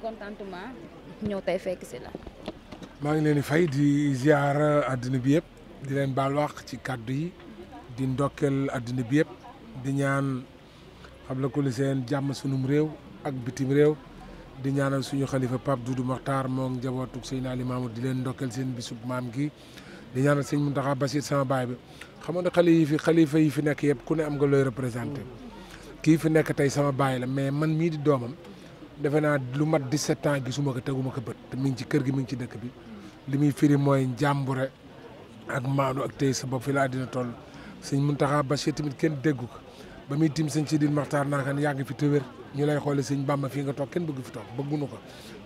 contentement ñëw tey fekk si la. maa ngi leen di fay di ziar àddina bi yëpp di leen baal wax ci kàddu yi di ndokkeel àddina bi yëpp di ñaan xam la ko li seen jàmm sunum réew ak bitim réew di ñaanal suñu xalifa Pape Doudou Mokhtar moo ngi njabootu Seydina Limaamu di leen ndokkeel seen bisub maam gi di ñaanal sëñ Mountakha Bassir sama baay bi xam nga ne xalifa yi fi nekk yëpp ku ne am nga looy représenté kii fi nekk tey sama baay la mais man mii di doomam defe naa lu mat 17 ans gisuma ko teguma ko bët te mi ngi ci kër gi mi ngi ci dëkk bi li muy firi mooy njàmbure ak maanu ak tey sa bopp fi la àddina toll sëñ Mountakha Bassir tamit kenn déggu ko ba muy tim sëñ Sidil Maxtaar naa kan yàgg fi te wér ñu lay xoole sëñ Bamba fii nga toog kenn bëgg fi toog bëggunu ko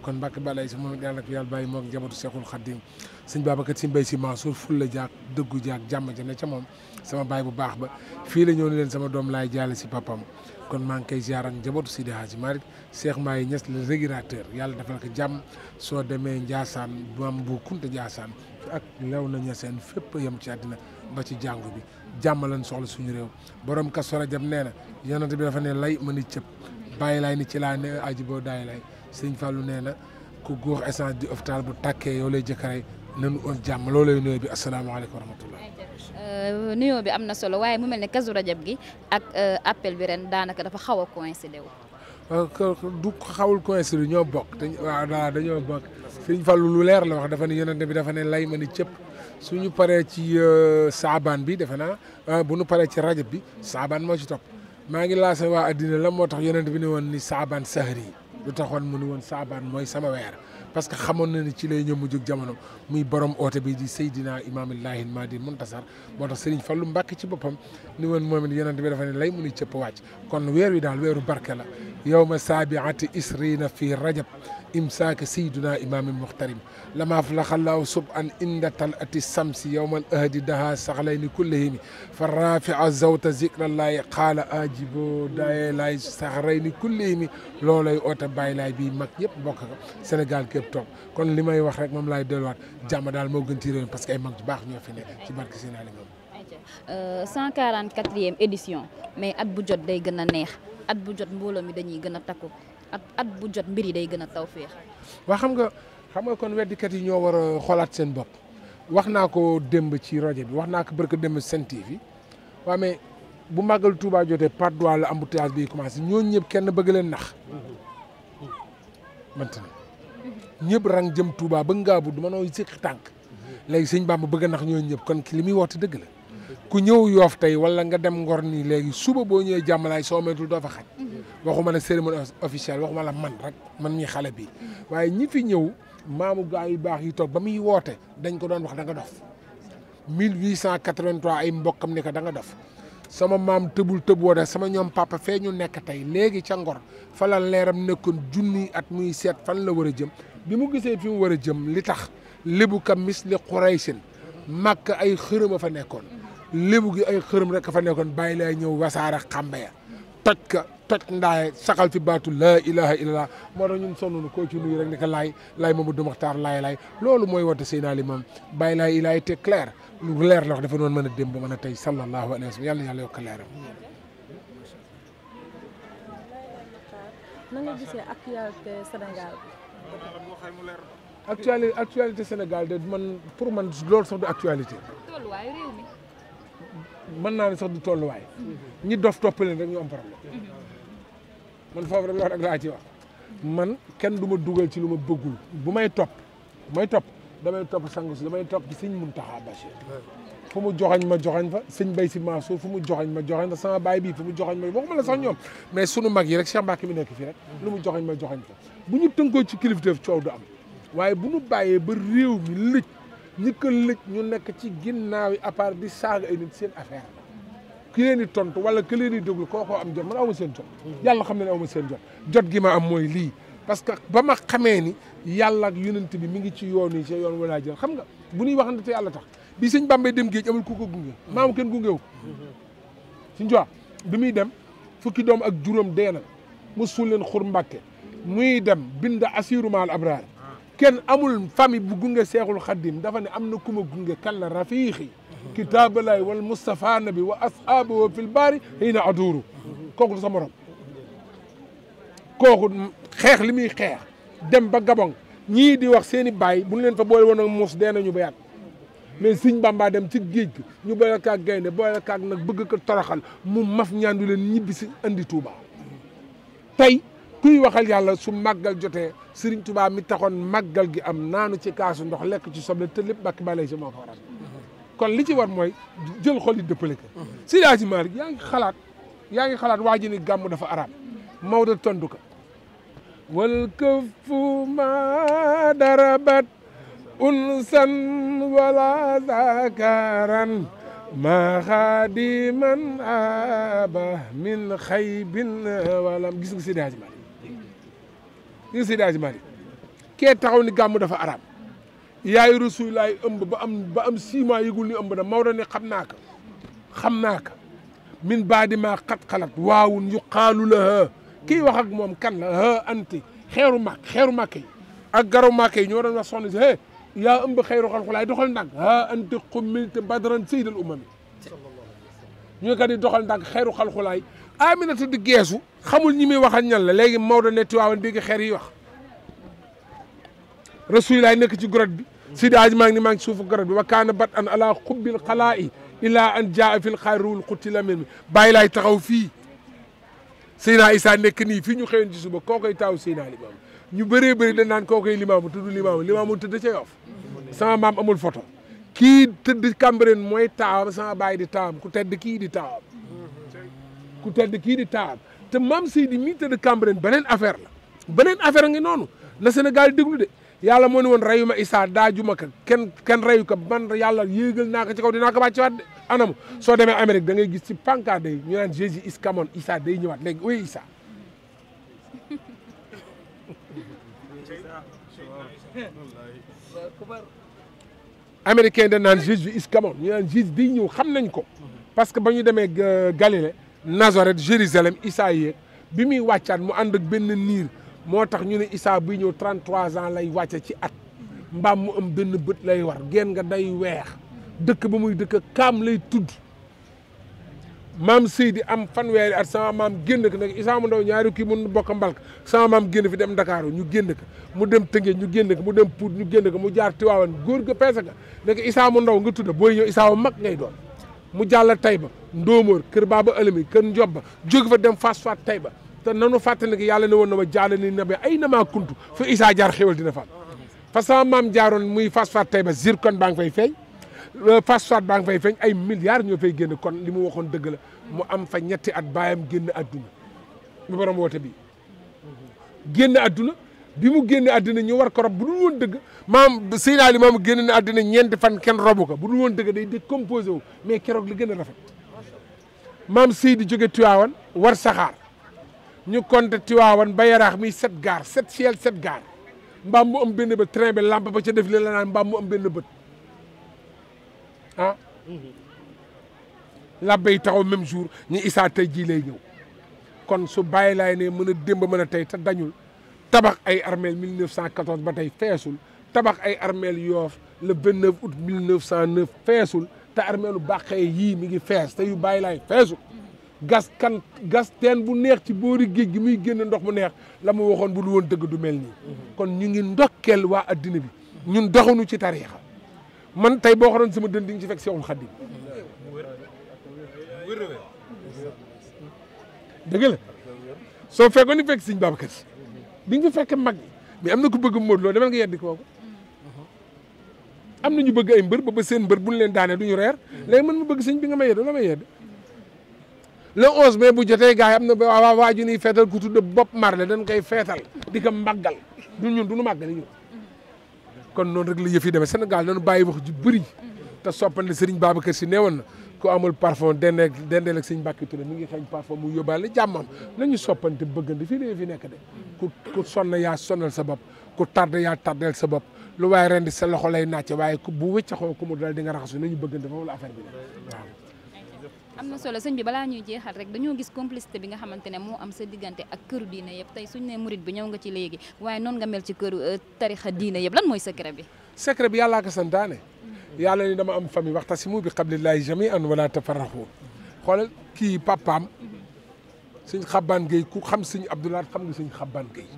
kon Mbàkke balay si moom yàlla na ko yàlla bàyyi moog njabootu Seexul Xaddim sëñ Babacar Si Mbay Si Mansour ful la jaak dëggu jaak jàmm ja ne ca moom sama baay bu baax ba fii la ñëw ni leen sama doom laay jaale si papam kon maa ngi koy ziar ak njabootu Sidi Hadji Malick Cheikh Maye Niass le régulateur yàlla defal ko jàmm soo demee Ndiassane maam bu Kunta Ndiassane ak lew na Niassène fépp yem ci àddina ba ci jàngu bi jàmm lañ soxla suñu réew borom Kazu Rajab nee na yonent bi dafa ne lay ma ni cëpp bàyyi laay ni ci laa ne aji boo daay lay sëñ Fallou nee na ku góox essence di hôpital bu tàkkee yow lay jëkkaray nanu on jàmm loolay nuyoo bi asalaamaaleykum wa rahmatullah nuyoo bi am na solo waaye mu mel ne Kazu Rajab gi ak appel bi ren daanaka dafa xaw a coïncider wu. du xawul coïncider ñoo bokk te waaw dañoo bokk sëñ Fallou lu leer la wax dafa ne yonent bi dafa ne lay ma ni cëpp suñu paree ci saabaan bi defe naa bu nu paree ci rajab bi saabaan moo ci topp maa ngi laase waa addina la moo tax yonent bi ne woon ni saabaan sahri yi lu taxoon mu ni woon saabaan mooy sama weer parce que xamoon na ni ci lay ñëw mu jóg jamono muy borom oote bi di Seydina Imaamillahi Mahdi Muntasar moo tax Serigne Fallou Mbacke ci boppam ni woon moom it yonent bi dafa ne lay mu ni cëpp wàcc kon weer wi daal weeru barke la yawma saabiati isrina fi rajab imsaaka sayduna imaami muxtarim lama flaxallaahu sub an inda tal ati samsi yowmal ahdi daha saxlayni kullihimi fa rafia zawta zikrallahi qaala ajibo daye laay saxrayni kullihimi loolay oote bàyyi laay bii mag yëpp bokk ko Sénégal képp toog kon li may wax rek moom laay delluwaat jàmm daal moo gën ci réew mi parce que ay mag ju baax ñoo fi ne ci barke seen ali moom 144e édition mais at bu jot day gën a neex at bu jot mbooloo mi dañuy gën a takku at bu jot mbir yi day gën a tawféex. waa xam nga kon weddikat yi ñoo war a xoolaat seen bopp wax naa ko démb ci rajo bi wax naa ko barke démb Sen TV waaw mais bu màggal Touba jotee Patte d'Oie la embouteillage bi commencé ñooñu ñëpp kenn bëgg leen nax maintenant ñëpp rang jëm Touba ba ngaa bu du mënoo sëq tànk léegi sëñ Bamba bëgg a nax ñooñu ñëpp kon ki li muy woote dëgg la ku ñëw Yoof tey wala nga dem Ngor nii léegi suba boo ñëwee jàmmalaay soo moytul doo fa xaj waxuma la cérémonie officielle waxuma la man rek man ñi xale bi waaye ñi fi ñëw maamu gaa yu baax yi toog ba muy woote dañ ko doon wax da nga dof 1883 ay mbokkam ni ko da nga dof sama maam tëbul tëb woote sama ñoom papa fee ñu nekk tey léegi ca Ngor fa la leeram nekkoon junni at muy seet fan la war a jëm bi mu gisee fi mu war a jëm li tax lébu ka mis li Quraysin màkk ay xërëm a fa nekkoon lébu gi ay xërëm rek a fa nekkoon bàyyi lay ñëw wasaare xàmbe ya toj ka toj ndaaye saxal fi baatu laa ilaha illallah moo tax ñun sonn koo ci nuyu rek ni ko laay Mamadou Mokhtar laay loolu mooy woote Seydina Limam bàyyi laay il a été clair lu leer la wax dafa noonu mën a démb mën a tey sallallahu alayhi wa sallam yàlla yàlla yokk leeram. na nga gisee actualité Sénégal. actualité Sénégal de man pour man loolu sax du actualité. tolluwaayu réew mi. mën naa ne sax du tolluwaay. ñi dof toppaleen rek ñu am problème. man foofu rek wax laa ci wax man kenn du ma dugal ci lu ma bëggul bu may topp damay topp sangu si damay topp ci sëñ Mountakha Bassir fu mu joxañ ma joxañ fa sëñ Bay Si Mansour fu mu joxañ ma joxañ fa sama baay bii fu mu joxañ ma waxuma la sax ñoom mais sunu mag yi rek Cheikh Mbacke mi nekk fii rek lu mu joxañ ma joxañ fa bu ñu tënkoo ci kilifteef coow du am waaye bu ñu bàyyee ba réew mi lëj ñi ko lëj ñu nekk ci ginnaaw yi à part di saaga ay nit seen affaire ki leen di tontu wala ki leen di déglu kookoo am jot man aw ma seen jot yàlla xam ne aw ma seen jot gi ma am mooy lii parce que ba ma xamee ni yàlla ak yonent bi mi ngi ci yoon yi ci yoon walaa jël xam nga bu ñuy waxante te yàlla tax bi sëñ Bambey dem géej amul ku ko gunge maamu kenn gungewu suñ jox bi muy dem fukki doom ak juróom dee na mu suul leen xur Mbàkke muy dem bind asirumaal abraar kenn amul famille bu gunge seexul xaddim dafa ne am na ku ma gunge kan la rafiixi kitaabalay wal Mustafa nabi wa ashaabahu fil baari hiina aduuru kooku du sa morom kooku xeex li muy xeex dem ba Gabon ñii di wax seen i baay bu ñu leen fa boole woon ak muus dee nañu ba yàgg mais Sëñ Bamba dem ci géej gi ñu boole kaag gaynde boole kaag nag bëgg ko toroxal mu maf ñaandu leen ñibbi si andi Touba tey kuy waxal yàlla su màggal jotee Serigne Touba mi taxoon màggal gi am naanu ci kaasu ndox lekk ci soble te lépp Mbàkke Balaye si moo ko waral kon li ci war mooy jël xol yi dëppale ko Seydi Hadji Malick yaa ngi xalaat waa ji ni gàmm dafa araam Maodo tontu ko wal këfu ma darabat unsan wala zakaran ma xaadiman aba min xaybin walam gis nga Seydi Hadji Malick Seydi Hadji Malick kee taxaw ni gàmm dafa araam yaay Rasulullaay ëmb ba am 6 mois yëgul ni ëmb na Maodo ne xam naa ko min baadi maa xat xalat waawun yuqaalu la kii wax ak moom kan la ha anti xeeru màkk yi ak garaw màkk yi ñoo doon wax soxna si hé yaa ëmb xeeru xalxulaay doxal ndànk ha anti xummilte badran sayyidal umami ñu ko di doxal ndànk xeeru xalxulaay Aminata di geesu xamul ñi muy waxal ñan la léegi Maodo ne Tiwaawan dégg xeer yi wax Rasulullaay nekk ci grotte bi Seydi Hadji Malick ni maa ngi ci suufu grotte bi wa kaana bat an ala xubbil xalaa'i ilaa an jaa fil xayrul xutti la mel mi bàyyi laay taxaw fii Seydina Issa nekk nii fii ñu xëyoon ci suba kookoy taaw Seydina Limaamu ñu bëree bëri dañ naan kookoy Limaamu tudd Limaamu tëdd ca Yoff sama maam amul photo kii tëdd Cambérène mooy taawam sama baay di taawam ku tedd kii di taawam te maam Seydi mii tëdd Cambérène beneen affaire a ngi noonu na Sénégal déglu de yàlla moo ne woon reyu ma Issa daajuma ko kenn reyu ko man yàlla yéegal naa ko ci kaw dinaa ko wàcc waat de anam soo demee Amérique da ngay gis ci pancarte yi ñu naan Jésus is come on Issa day ñëwaat léegi oui Issa américain da naan Jésus is come on ñu naan Jésus day ñëw xam nañ ko parce que ba ñu demee Galilée Nazareth Jérusalem Issa yéeg bi muy wàccaat mu ànd ak benn niir moo tax ñu ne Issa buy ñëw 33 ans lay wàcce ci at mbaam mu am benn bët lay war geen nga day weex dëkk ba muy dëkk kaam lay tudd maam Seydi am fanweeri at sama maam génn ko nag Issa mu ndaw ñaari kii mun bokk mbalk sama maam génn fi dem Dakar ñu génn ko mu dem Tëngéej ñu génn ko mu dem Pout ñu génn ko mu jaar Tiwaawan góor ga peese ka ne ko Issa mu ndaw nga tudd booy ñëw Issa wu mag ngay doon mu jàll Tayba Ndóomóor kër Baaba Alami kër Njobba jóge fa dem Fass Tayba te nanu fàttali ne yàlla ne woon na ma jaale ni nabi ay na maa kuntu fa Issa jaar xéwal dina fa fa sama maam jaaroon muy Fass Tayba zircon baa ngi fay feeñ phosphate baa ngi fay feeñ ay milliards ñoo fay génn kon li mu waxoon dëgg la mu am fa ñetti at baayam génn adduna bu borom woote bi génn adduna bi mu génn adduna ñu war ko rob bu dul woon dëgg maam Seydina Ali maam génn na adduna ñeenti fan kenn robu ko bu dul woon dëgg day décomposé wu mais keroog li gën a rafet maam Seydi jóge Tiwaawan war saxaar ñu compté Tiwaawan ba Yaraax mi 7 gaar 7 ciel 7 gaar mbaam mu am benn bët train bi lampe ba ca def li la naan mbaam mu am benn bët ah labbe yi taxaw même jour ñu Issa tey jii lay ñëw kon su bàyyi laay ne mën a démb mën a tey te dañul tabax ay armeel 1914 ba tey feesul tabax ay armeel Yoff le 29 août 1909 feesul te armeelu Bàqee yii mi ngi fees te yu bàyyi laay feesul gas teen bu neex ci boori géej gi muy génn ndox mu neex la mu waxoon bu lu woon dëgg du mel nii kon ñu ngi ndokkeel waa addina bi ñun doxuñu ci tariixa man tey boo xaroon sama dën di nga ci fekk Seexul Xadiim dëgg la soo fekkoon ni fekk Sëñ Babacar Si di nga fi fekk mag mais am na ku bëgg Modou Lo demal nga yeddi kooku am na ñu bëgg ay mbër ba seen mbër buñ leen daanee duñu reer léegi man ma bëgg sëñ bi nga may yedd la may yedd le 11 mai bu jotee gars yi am na waa ju ñuy feetal ku tudd Bob Marley dañ koy feetal di ko màggal ñun duñu màggali ñu kon noonu rek la yëf yi demee Sénégal nañu bàyyi wax ju bëri te soppante Serigne Babacar Sy neewoon na ku amul parfum dendeel ak Serigne Mbacké Touré mi ngi xeeñ parfum mu yóbbaale jàmmam nañu soppante bëggante fii la fi nekk de ku sonn yaa sonal sa bopp ku tardé yaa tardeel sa bopp lu waaye rendi sa loxo lay nàcce waaye bu wëccaxoo ku mu dal di nga raxasu nañu bëggante foofu la affaire bi waaw. am na solo sëñ bi balaa ñuy jeexal rek dañoo gis complicité bi nga xamante ne moo am sa diggante ak këru diine yëpp tey suñ ne murit bi ñëw nga ci léegi waaye noonu nga mel ci këru tarixa diine yëpp lan mooy secret bi. secret bi yàllaa ko santaane yàlla ni dama am famille waxtasimu bi hablillahi jami'an wala tafarraqu xoolal kii papaam sëñ Xabbaan Gueye ku xam sëñ Abdoulaye xam nga sëñ Xabbaan Gueye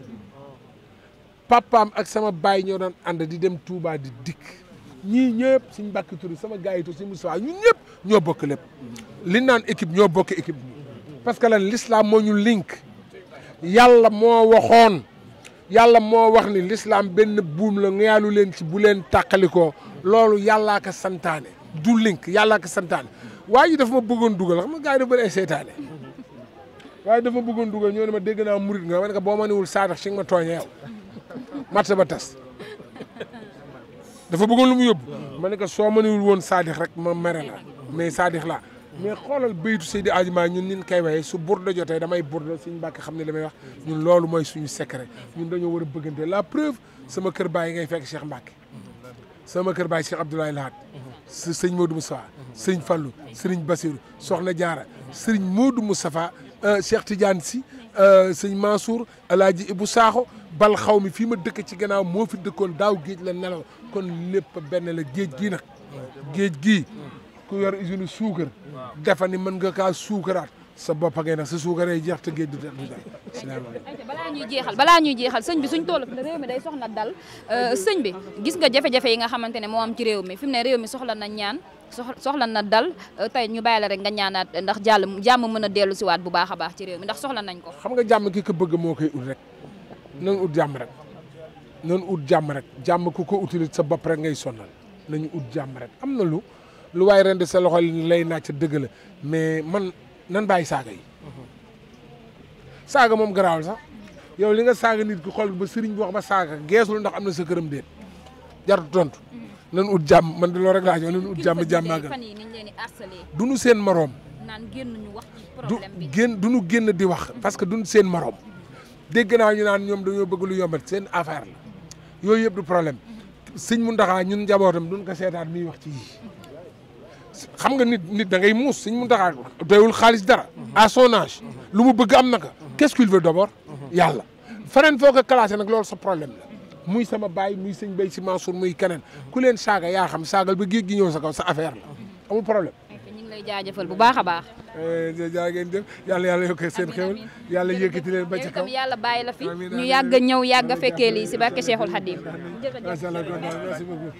papaam ak sama baay ñoo doon ànd di dem Touba di dikk ñii ñëpp suñ Mbàkke Touré sama gars yi to suñ Moussa ñun ñëpp ñoo bokk lépp li naan équipe ñoo bokk équipe parce que lan l'islam moo ñu link yàlla moo waxoon yàlla moo wax ni l'islam benn buum la ngeyaalu leen ci bu leen tàqalikoo loolu yàllaa ko santaane du link yàllaa ko santaane waa ji dafa ma bëggoon dugal xam nga gars yi dafa bëri ay seytaane waaye dafa ma bëggoon dugal ñoo ne ma dégg naa murit nga ma ne ko boo ma niwul saadax si nga ma tooñee yow match ba tas dafa bëggoon lu mu yóbbu ma ne ko soo ma niwul woon saadix rek ma mere la mais saadix laa mais xoolal baytu Seydi Hadji Malick ñun nin koy waxee su burda jotee damay burda suñu Mbàkke xam ne li may wax ñun loolu mooy suñu secret ñun dañoo war a bëggante la preuve sama kër baay ngay fekk Cheikh Mbàkke sama kër baay Cheikh Abdoulaye Lahat sëñ Modou Moustapha sëñ Fallou sëriñ Bassirou Soxna Diarra sëriñ Modou Moustapha Cheikh Tidiane Sy sëñ Mansour Alaaji Ibou Sakho bal xaw mi fii ma dëkk ci gannaaw moo fi dëkkoon daaw géej la nelaw kon lépp benn la géej gii nag géej gii ku yor usine suukar defa ni mën nga kaa suukaraat sa bopp ngay nag sa suukaree jeex te géej du dal balaa ñuy jeexal sëñ bi suñ toll réew mi day soxla dal sëñ bi gis nga jafe-jafe yi nga xamante ne moo am ci réew mi fi mu ne réew mi soxla na ñaan soxla na dal tey ñu bàyyi la rek nga ñaanaat ndax jàmm mën a dellu si waat bu baax a baax ci réew mi ndax soxla nañ ko xam nga jàmm ki ko bëgg moo koy ut rek nan ut jàmm rek nan ut jàmm rek jàmm ku ko utili sa bopp rek ngay sonal nañu ut jàmm rek am na lu waay rendi sa loxo lay naaj dëgg la mais man nan bàyyi saaga yi saaga moom garaawul sax yow li nga saaga nit ki xool ba sëriñ bi wax ba saaga geesul ndax am na sa këram déet jartu tontu nan ut jàmm man de loolu rek laa jox nan ut jàmm jàmmaagal duñu seen moroom duñu génn di wax parce que duñu seen moroom dégg naa ñu naan ñoom dañoo bëgg lu yombal seen affaire la yooyu yëpp du problème sëñ Mountakha ñun njabootam duñ ko seetaat miy wax ci yii xam nga nit da ngay muus sëñ Mountakha doyul xaalis dara à son âge lu mu bëgg am na ko qu'est-ce qu'il veut d'abord yàlla feneen foo ko classé nag loolu sa problème la muy sama baay muy sëñ Bay Si Mansour muy keneen ku leen saaga yaa xam saagal ba géej gi ñëw sa kaw sa affaire la amul problème ñu ngi lay jaajëfal bu baax a baax jaa ngeen jëf yàlla yokkee seen xéwal yàlla yëkkati leen ba ci kaw yàlla bàyyi la fi ñu yàgg ñëw yàgg a fekkee lii si barke Cheikhul Khadim macha allah merci beaucoup